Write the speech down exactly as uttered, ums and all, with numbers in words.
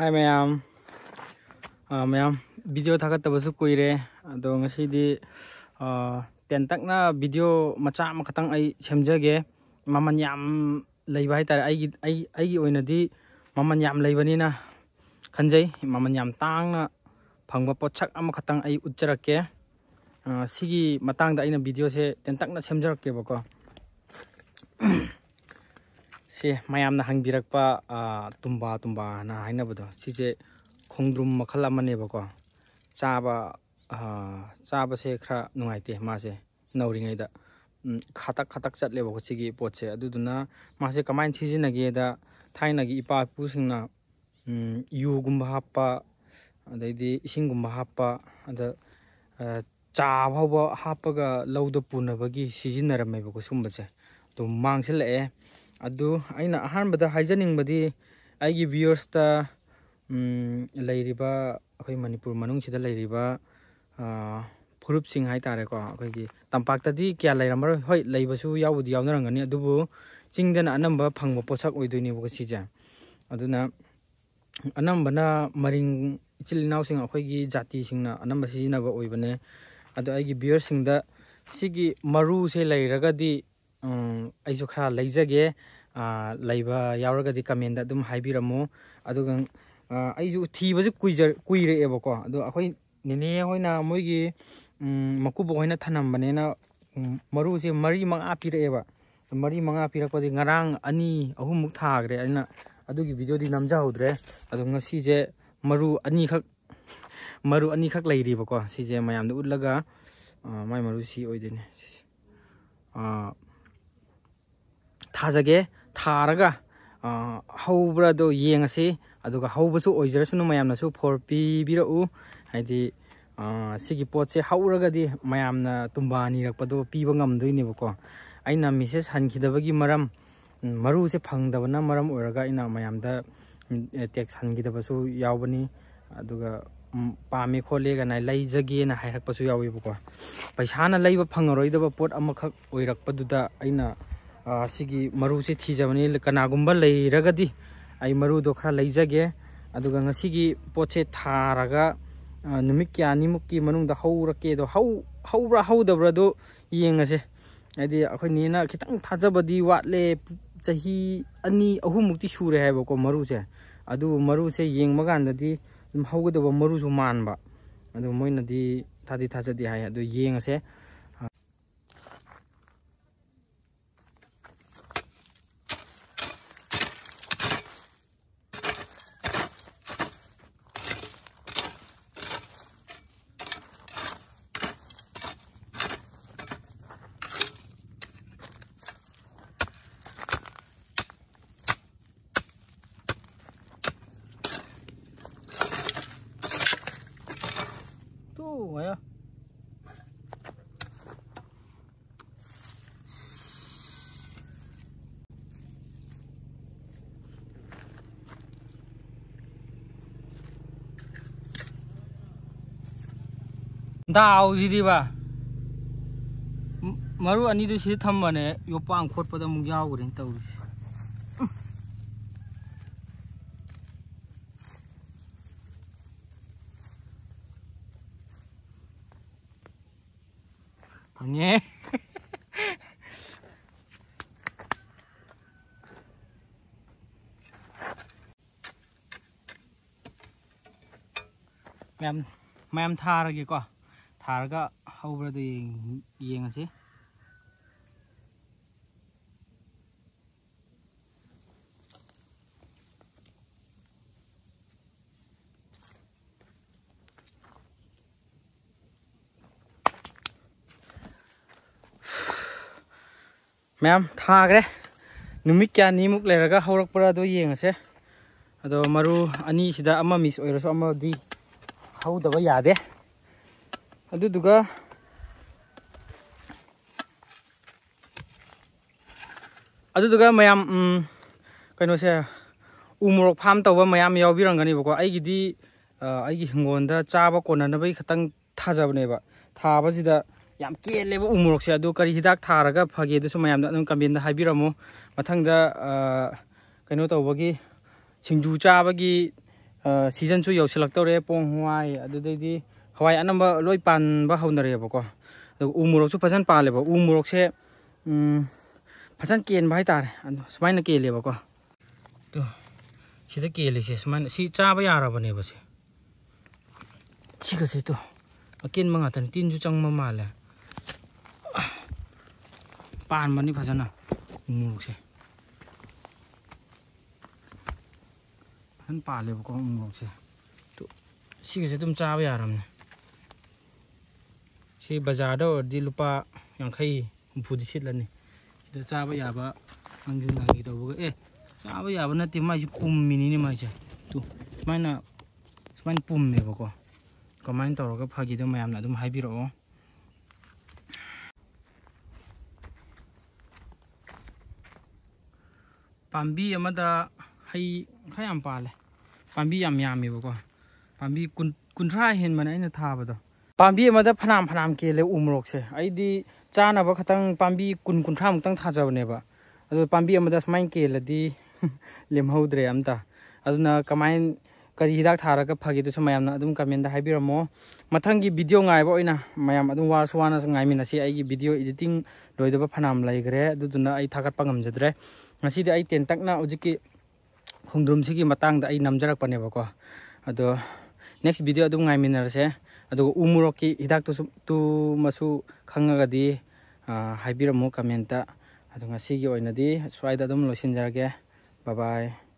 ꯍꯥꯏ ꯃꯌꯥꯝ, ꯑ, ꯃꯌꯥꯝ, ꯚꯤꯗꯤꯑꯣ ꯊꯥꯒꯠꯇꯕꯁꯨ ꯀꯨꯏꯔꯦ꯫ ꯑꯗꯣ ꯉꯁꯤꯗꯤ, ꯑ, ꯇꯦꯟꯇꯛꯅ ꯚꯤꯗꯤꯑꯣ ꯃꯆꯥ ꯑꯃꯈꯛꯇꯪ ꯑꯩ ꯁꯦꯝꯖꯒꯦ꯫ ꯃꯃꯜ ꯌꯥꯝ ꯂꯩꯕ ꯍꯥꯏꯇꯥꯔꯦ꯫ ꯑꯩꯒꯤ, ꯑꯩ, ꯑꯩꯒꯤ ꯑꯣꯏꯅꯗꯤ ꯃꯃꯜ ꯌꯥꯝ ꯂꯩꯕꯅꯤꯅ ꯈꯟꯖꯩ꯫ ꯃꯃꯜ ꯌꯥꯝ ꯇꯥꯡꯅ ꯐꯪꯕ ꯄꯣꯠꯁꯛ ꯑꯃꯈꯛꯇꯪ ꯑꯩ ꯎꯠꯆꯔꯛꯀꯦ꯫ ꯑ, ꯁꯤꯒꯤ ꯃꯇꯥꯡꯗ ꯑꯩꯅ ꯚꯤꯗꯤꯑꯣꯁꯦ ꯇꯦꯟꯇꯛꯅ ꯁꯦꯝꯖꯔꯛꯀꯦꯕꯀꯣ꯫ ꯁꯤ ꯃꯌꯥꯝꯅ ꯍꯪꯕꯤꯔꯛꯄ, ꯑ, ꯇꯨꯝꯕꯥ ꯇꯨꯝꯕꯥꯅ ꯍꯥꯏꯅꯕꯗꯣ, ꯁꯤꯁꯦ ꯈꯣꯡꯗ꯭ꯔꯨꯝ ꯃꯈꯜ ꯑꯃꯅꯦꯕꯀꯣ꯫ ꯆꯥꯕ, ꯑ, ꯆꯥꯕꯁꯦ ꯈꯔ ꯅꯨꯡꯉꯥꯏꯇꯦ ꯃꯥꯁꯦ ꯅꯧꯔꯤꯉꯩꯗ꯫ ꯎꯝ, ꯈꯥꯇꯛ ꯈꯥꯇꯛ ꯆꯠꯂꯦꯕꯀꯣ ꯁꯤꯒꯤ ꯄꯣꯠꯁꯦ꯫ ꯑꯗꯨꯗꯨꯅ ꯃꯥꯁꯦ ꯀꯃꯥꯏꯅ ꯁꯤꯖꯤꯟꯅꯒꯦꯗ, ꯊꯥꯏꯅꯒꯤ ꯏꯄꯥ ꯏꯄꯨꯁꯤꯡꯅ, ꯎꯝ, ꯌꯨꯒꯨꯝꯕ ꯍꯥꯞꯄ, ꯑꯗꯩꯗꯤ ꯏꯁꯤꯡꯒꯨꯝꯕ ꯍꯥꯞꯄ, ꯑꯗ, ꯑ, ꯆꯥ ꯐꯥꯎꯕ ꯍꯥꯞꯄꯒ ꯂꯧꯗ ꯄꯨꯅꯕꯒꯤ ꯁꯤꯖꯤꯟꯅꯔꯝꯃꯦꯕꯀꯣ ꯁꯨꯝꯕꯁꯦ꯫ ꯑꯗꯨ ꯃꯥꯡꯁꯤꯜꯂꯛꯑꯦ꯫ ꯑꯗꯨ ꯑꯩꯅ ꯑꯍꯥꯟꯕꯗ ꯍꯥꯏꯖꯅꯤꯡꯕꯗꯤ, ꯑꯩꯒꯤ ꯚ꯭ꯌꯨꯋꯔꯁꯇ, ꯎꯝ, ꯂꯩꯔꯤꯕ ꯑꯩꯈꯣꯏ ꯃꯅꯤꯄꯨꯔ ꯃꯅꯨꯡꯁꯤꯗ ꯂꯩꯔꯤꯕ, ꯑ, ꯐꯨꯔꯨꯞꯁꯤꯡ ꯍꯥꯏꯇꯥꯔꯦꯀꯣ, ꯑꯩꯈꯣꯏꯒꯤ ꯇꯝꯄꯥꯛꯇꯗꯤ ꯀꯌꯥ ꯂꯩꯔꯝꯃꯔꯣꯏ꯫ ꯍꯣꯏ, ꯂꯩꯕꯁꯨ ꯌꯥꯎꯕꯨꯗꯤ ꯌꯥꯎꯅꯔꯝꯒꯅꯤ, ꯑꯗꯨꯕꯨ ꯆꯤꯡꯗꯅ ꯑꯅꯝꯕ ꯐꯪꯕ ꯄꯣꯠꯁꯛ ꯑꯣꯏꯗꯣꯏꯅꯦꯕꯀꯣ ꯁꯤꯁꯦ꯫ ꯑꯗꯨꯅ ꯑꯅꯝꯕꯅ ꯃꯔꯤꯡ ꯏꯆꯤꯜ ꯏꯅꯥꯎꯁꯤꯡ, ꯑꯩꯈꯣꯏꯒꯤ ꯖꯥꯇꯤꯁꯤꯡꯅ ꯑꯅꯝꯕ ꯁꯤꯖꯤꯟꯅꯕ ꯑꯣꯏꯕꯅꯦ꯫ ꯑꯗꯣ ꯑꯩꯒꯤ ꯚ꯭ꯌꯨꯋꯔꯁꯤꯡꯗ ꯁꯤꯒꯤ ꯃꯔꯨꯁꯦ ꯂꯩꯔꯒꯗꯤ, ꯎꯝ, ꯑꯩꯁꯨ ꯈꯔ ꯂꯩꯖꯒꯦ꯫ ꯑ, ꯂꯩꯕ ꯌꯥꯎꯔꯒꯗꯤ ꯀꯃꯦꯟꯗ ꯑꯗꯨꯝ ꯍꯥꯏꯕꯤꯔꯝꯃꯨ꯫ ꯑꯗꯨꯒ, ꯑ, ꯑꯩꯁꯨ ꯊꯤꯕꯁꯨ ꯀꯨꯏꯖ-, ꯀꯨꯏꯔꯛꯑꯦꯕꯀꯣ꯫ ꯑꯗꯣ ꯑꯩꯈꯣꯏ ꯅꯦꯅꯦ ꯍꯣꯏꯅ ꯃꯣꯏꯒꯤ, ꯎꯝ, ꯃꯀꯨꯕꯣꯛ ꯍꯣꯏꯅ ꯊꯅꯝꯕꯅꯦꯅ, ꯎꯝ, ꯃꯔꯨꯁꯦ ꯃꯔꯤ ꯃꯉꯥ ꯄꯤꯔꯛꯑꯦꯕ꯫ ꯃꯔꯤ ꯃꯉꯥ ꯄꯤꯔꯛꯄꯗꯤ ꯉꯔꯥꯡ ꯑꯅꯤ ꯑꯍꯨꯝꯃꯨꯛ ꯊꯥꯈ꯭ꯔꯦ꯫ ꯑꯩꯅ ꯑꯗꯨꯒꯤ ꯚꯤꯗꯤꯑꯣꯗꯤ ꯅꯝꯖꯍꯧꯗ꯭ꯔꯦ꯫ ꯑꯗꯣ ꯉꯁꯤꯁꯦ ꯃꯔꯨ ꯑꯅꯤꯈꯛ, ꯃꯔꯨ ꯑꯅꯤꯈꯛ ꯂꯩꯔꯤꯕꯀꯣ꯫ ꯁꯤꯁꯦ ꯃꯌꯥꯝꯗ ꯎꯠꯂꯒ, ꯑ, ꯃꯥꯏ ꯃꯔꯨ ꯁꯤ ꯑꯣꯏꯗꯣꯏꯅꯦ꯫ ꯁꯤꯁꯦ, ꯑ, ꯊꯥꯖꯒꯦ꯫ ꯊꯥꯔꯒ, ꯑ, ꯍꯧꯕ꯭ꯔꯥꯗꯣ ꯌꯦꯡꯉꯁꯤ꯫ ꯑꯗꯨꯒ ꯍꯧꯕꯁꯨ ꯑꯣꯏꯖꯔꯁꯅꯨ, ꯃꯌꯥꯝꯅꯁꯨ ꯐꯣꯔ ꯄꯤꯕꯤꯔꯛꯎ꯫ ꯍꯥꯏꯗꯤ, ꯑ, ꯁꯤꯒꯤ ꯄꯣꯠꯁꯦ ꯍꯧꯔꯒꯗꯤ ꯃꯌꯥꯝꯅ ꯇꯨꯝꯕꯥ ꯅꯤꯔꯛꯄꯗꯣ ꯄꯤꯕ ꯉꯝꯗꯣꯏꯅꯦꯕꯀꯣ꯫ ꯑꯩꯅ ꯃꯦꯁꯦꯖ ꯍꯟꯈꯤꯗꯕꯒꯤ ꯃꯔꯝ, ꯎꯝ, ꯃꯔꯨꯁꯦ ꯐꯪꯗꯕꯅ ꯃꯔꯝ ꯑꯣꯏꯔꯒ ꯑꯩꯅ ꯃꯌꯥꯝꯗ, ꯎꯝ, ꯑꯦ, ꯇꯦꯛꯁ ꯍꯟꯈꯤꯗꯕꯁꯨ ꯌꯥꯎꯕꯅꯤ꯫ ꯑꯗꯨꯒ, ꯎꯝ, ꯄꯥꯝꯃꯦ ꯈꯣꯠꯂꯦ ꯀꯥꯏꯅ ꯂꯩꯖꯒꯦꯅ ꯍꯥꯏꯔꯛꯄꯁꯨ ꯌꯥꯎꯋꯦꯕꯀꯣ꯫ ꯄꯩꯁꯥꯅ ꯂꯩꯕ ꯐꯪꯉꯔꯣꯏꯗꯕ ꯄꯣꯠ ꯑꯃꯈꯛ ꯑꯣꯏꯔꯛꯄꯗꯨꯗ ꯑꯩꯅ, ꯑ, ꯁꯤꯒꯤ ꯃꯔꯨꯁꯦ ꯊꯤꯖꯕꯅꯤ꯫ ꯀꯅꯥꯒꯨꯝꯕ ꯂꯩꯔꯒꯗꯤ ꯑꯩ ꯃꯔꯨꯗꯣ ꯈꯔ ꯂꯩꯖꯒꯦ꯫ ꯑꯗꯨꯒ ꯉꯁꯤꯒꯤ ꯄꯣꯠꯁꯦ ꯊꯥꯔꯒ, ꯑ, ꯅꯨꯃꯤꯠ ꯀꯌꯥꯅꯤꯃꯨꯛꯀꯤ ꯃꯅꯨꯡꯗ ꯍꯧꯔꯛꯀꯦꯗꯣ, ꯍꯧ-, ꯍꯧꯕ꯭ꯔꯥ ꯍꯧꯗꯕ꯭ꯔꯥꯗꯣ ꯌꯦꯡꯉꯁꯦ꯫ ꯍꯥꯏꯗꯤ ꯑꯩꯈꯣꯏ ꯅꯦꯅ ꯈꯤꯇꯪ ꯊꯥꯖꯕꯗꯤ ꯋꯥꯠꯂꯦ, ꯆꯍꯤ ꯑꯅꯤ ꯑꯍꯨꯝꯃꯨꯛꯇꯤ ꯁꯨꯔꯦ ꯍꯥꯏꯕꯀꯣ ꯃꯔꯨꯁꯦ꯫ ꯑꯗꯨ ꯃꯔꯨꯁꯦ ꯌꯦꯡꯕ ꯀꯥꯟꯗꯗꯤ ꯑꯗꯨꯝ ꯍꯧꯒꯗꯕ ꯃꯔꯨꯁꯨ ꯃꯥꯟꯕ꯫ ꯑꯗꯨ ꯃꯣꯏꯅꯗꯤ ꯊꯥꯗꯤ ꯊꯥꯖꯗꯦ ꯍꯥꯏ꯫ ꯑꯗꯨ ꯌꯦꯡꯉꯁꯦ꯫ Tuh, ya. ꯗꯥꯎꯁꯤꯗꯤꯕ꯫ ꯃ-, ꯃꯔꯨ ꯑꯅꯤꯗꯨ ꯁꯤꯗ ꯊꯝꯕꯅꯦ, ꯌꯣꯄꯥꯡ ꯈꯣꯠꯄꯗ ꯑꯃꯨꯛ ꯌꯥꯎꯈ꯭ꯔꯦꯅ ꯇꯧꯔꯤꯁꯦ꯫ ꯐꯪꯉꯦ꯫ ꯃꯌꯥꯝ, ꯃꯌꯥꯝ ꯊꯥꯔꯒꯦꯀꯣ꯫ ꯊꯥꯔꯒ ꯍꯧꯕ꯭ꯔꯥꯗꯣ ꯌꯦꯡ-, ꯌꯦꯡꯉꯁꯤ꯫ ꯃꯌꯥꯝ ꯊꯥꯈ꯭ꯔꯦ꯫ ꯅꯨꯃꯤꯠ ꯀꯌꯥꯅꯤꯃꯨꯛ ꯂꯩꯔꯒ ꯍꯧꯔꯛꯄ꯭ꯔꯥ ꯑꯗꯨ ꯌꯦꯡꯉꯁꯦ꯫ ꯑꯗꯣ ꯃꯔꯨ ꯑꯅꯤꯁꯤꯗ ꯑꯃ ꯃꯤꯁ ꯑꯣꯏꯔꯁꯨ ꯑꯃꯗꯤ ꯍꯧꯗꯕ ꯌꯥꯗꯦ꯫ ꯑꯗꯨꯗꯨꯒ, ꯑꯗꯨꯗꯨꯒ ꯃꯌꯥꯝ, ꯎꯝ, ꯀꯩꯅꯣꯁꯦ, ꯎ ꯃꯣꯔꯣꯛ ꯐꯥꯝ ꯇꯧꯕ ꯃꯌꯥꯝ ꯌꯥꯎꯕꯤꯔꯝꯒꯅꯤꯕꯀꯣ꯫ ꯑꯩꯒꯤꯗꯤ, ꯑ, ꯑꯩꯒꯤ ꯍꯤꯡꯒꯣꯜꯗ ꯆꯥꯕ ꯀꯣꯟꯅꯅꯕꯒꯤ ꯈꯛꯇꯪ ꯊꯥꯖꯕꯅꯦꯕ꯫ ꯊꯥꯕꯁꯤꯗ ꯌꯥꯝ ꯀꯦꯜꯂꯦꯕ ꯎ ꯃꯣꯔꯣꯛꯁꯦ꯫ ꯑꯗꯨ ꯀꯔꯤ ꯍꯤꯗꯥꯛ ꯊꯥꯔꯒ ꯐꯒꯦ, ꯑꯗꯨꯁꯨ ꯃꯌꯥꯝꯗ ꯑꯗꯨꯝ comment ꯍꯥꯏꯕꯤꯔꯝꯃꯨ꯫ ꯃꯊꯪꯗ, ꯑ, ꯀꯩꯅꯣ ꯇꯧꯕꯒꯤ, ꯁꯤꯡꯖꯨ ꯆꯥꯕꯒꯤ ꯁꯤꯖꯟꯁꯨ ꯌꯧꯁꯤꯜꯂꯛꯇꯧꯔꯦ꯫ ꯄꯣꯡ ꯍꯋꯥꯏ, ꯑꯗꯨꯗꯩꯗꯤ ꯍꯋꯥꯏ ꯑꯅꯝꯕ ꯂꯣꯏ ꯄꯥꯟꯕ ꯍꯧꯅꯔꯦꯕꯀꯣ꯫ ꯑꯗꯨꯒ ꯎ ꯃꯣꯔꯣꯛꯁꯨ ꯐꯖꯅ ꯄꯥꯜꯂꯦꯕ꯫ ꯎ ꯃꯣꯔꯣꯛꯁꯦ ꯎꯝ, ꯐꯖꯅ ꯀꯦꯟꯕ ꯍꯥꯏꯇꯥꯔꯦ꯫ ꯑꯗꯣ ꯁꯨꯃꯥꯏꯅ ꯀꯦꯜꯂꯦꯕꯀꯣ꯫ ꯇꯨ, ꯁꯤꯗ ꯀꯦꯜꯂꯤꯁꯦ ꯁꯨꯃꯥꯏꯅ, ꯁꯤ ꯆꯥꯕ ꯌꯥꯔꯕꯅꯦꯕ꯫ ꯁꯦ, ꯁꯤꯒꯁꯦ ꯇꯨ, ꯑꯀꯦꯟꯕ ꯉꯥꯛꯇꯅꯤ, ꯇꯤꯟꯁꯨ ꯆꯪꯕ ꯃꯥꯜꯂꯦ꯫ ꯄꯥꯟꯕꯅꯤ ꯐꯖꯅ ꯎ ꯃꯣꯔꯣꯛꯁꯦ꯫ ꯐꯖꯅ ꯄꯥꯜꯂꯦꯕꯀꯣ ꯎ ꯃꯣꯔꯣꯛꯁꯦ꯫ ꯇꯨ, ꯁꯤꯒꯁꯦ ꯑꯗꯨꯝ ꯆꯥꯕ ꯌꯥꯔꯕꯅꯦ꯫ ꯁꯤ ꯕꯖꯥꯔꯗ ꯑꯣꯏꯔꯗꯤ ꯂꯨꯄꯥ ꯌꯥꯡꯈꯩ ꯍꯨꯝꯐꯨꯗꯤ ꯁꯤꯠꯂꯅꯤ꯫ ꯁꯤꯗ ꯆꯥꯕ ꯌꯥꯕ, ꯅꯪꯁꯨ ꯅꯪꯒꯤ ꯇꯧꯕꯒ, ꯑꯦ, ꯆꯥꯕ ꯌꯥꯕ ꯅꯠꯇꯦ, ꯃꯥꯏꯁꯦ ꯄꯨꯝꯃꯤꯅꯤꯅꯦ ꯃꯥꯏꯁꯦ꯫ ꯇꯨ, ꯁꯨꯃꯥꯏꯅ, ꯁꯨꯃꯥꯏꯅ ꯄꯨꯝꯃꯦꯕꯀꯣ꯫ ꯀꯃꯥꯏꯅ ꯇꯧꯔꯒ ꯐꯒꯦꯗꯣ ꯃꯌꯥꯝꯅ ꯑꯗꯨꯝ ꯍꯥꯏꯕꯤꯔꯛꯑꯣ꯫ ꯄꯥꯝꯕꯤ ꯑꯃꯗ ꯍꯩ ꯈꯔ ꯌꯥꯝ ꯄꯥꯜꯂꯦ꯫ ꯄꯥꯝꯕꯤ ꯌꯥꯝ ꯌꯥꯝꯃꯦꯕꯀꯣ꯫ ꯄꯥꯝꯕꯤ ꯀꯨꯟ, ꯀꯨꯟꯊ꯭ꯔꯥ ꯍꯦꯟꯕꯅꯦ ꯑꯩꯅ ꯊꯥꯕꯗꯣ꯫ ꯄꯥꯝꯕꯤ ꯑꯃꯗ ꯐꯅꯌꯥꯝ ꯐꯅꯌꯥꯝ ꯀꯦꯜꯂꯦ ꯎ ꯃꯣꯔꯣꯛꯁꯦ꯫ ꯑꯩꯗꯤ ꯆꯥꯅꯕ ꯈꯛꯇꯪ ꯄꯥꯝꯕꯤ ꯀꯨꯟ, ꯀꯨꯟꯊ꯭ꯔꯥꯃꯨꯛꯇꯪ ꯊꯥꯖꯕꯅꯦꯕ꯫ ꯑꯗꯨ ꯄꯥꯝꯕꯤ ꯑꯃꯗ ꯁꯨꯃꯥꯏꯅ ꯀꯦꯜꯂꯗꯤ ꯂꯦꯝꯍꯧꯗ꯭ꯔꯦ ꯑꯝꯇ꯫ ꯑꯗꯨꯅ ꯀꯃꯥꯏꯅ, ꯀꯔꯤ ꯍꯤꯗꯥꯛ ꯊꯥꯔꯒ ꯐꯒꯦꯗꯨꯁꯨ ꯃꯌꯥꯝꯅ ꯑꯗꯨꯝ comment ꯍꯥꯏꯕꯤꯔꯝꯃꯣ꯫ ꯃꯊꯪꯒꯤ video ꯉꯥꯏꯕ ꯑꯣꯏꯅ ꯃꯌꯥꯝ ꯑꯗꯨꯝ ꯋꯥꯔꯁꯨ ꯋꯥꯅ ꯉꯥꯏꯃꯤꯟꯅꯁꯤ꯫ ꯑꯩꯒꯤ video editing ꯂꯣꯏꯗꯕ ꯐꯅꯌꯥꯝ ꯂꯩꯈ꯭ꯔꯦ, ꯑꯗꯨꯗꯨꯅ ꯑꯩ ꯊꯥꯒꯠꯄ ꯉꯝꯖꯗ꯭ꯔꯦ꯫ ꯉꯁꯤꯗꯤ ꯑꯩ ꯇꯦꯟꯇꯛꯅ ꯍꯧꯖꯤꯛꯀꯤ ꯈꯣꯡꯗ꯭ꯔꯨꯝꯁꯤꯒꯤ ꯃꯇꯥꯡꯗ ꯑꯩ ꯅꯝꯖꯔꯛꯄꯅꯦꯕꯀꯣ꯫ ꯑꯗꯣ next video ꯑꯗꯨꯝ ꯉꯥꯏꯃꯤꯟꯅꯔꯁꯦ꯫ ꯑꯗꯨꯒ ꯎ ꯃꯣꯔꯣꯛꯀꯤ ꯍꯤꯗꯥꯛꯇꯨꯁꯨ, ꯇꯨꯃꯁꯨ ꯈꯪꯉꯒꯗꯤ, ꯑ, ꯍꯥꯏꯕꯤꯔꯝꯃꯨ commentꯇ꯫ ꯑꯗꯣ ꯉꯁꯤꯒꯤ ꯑꯣꯏꯅꯗꯤ ꯁ꯭ꯋꯥꯏꯗ ꯑꯗꯨꯝ ꯂꯣꯏꯁꯤꯟꯖꯔꯒꯦ꯫ Bye bye꯫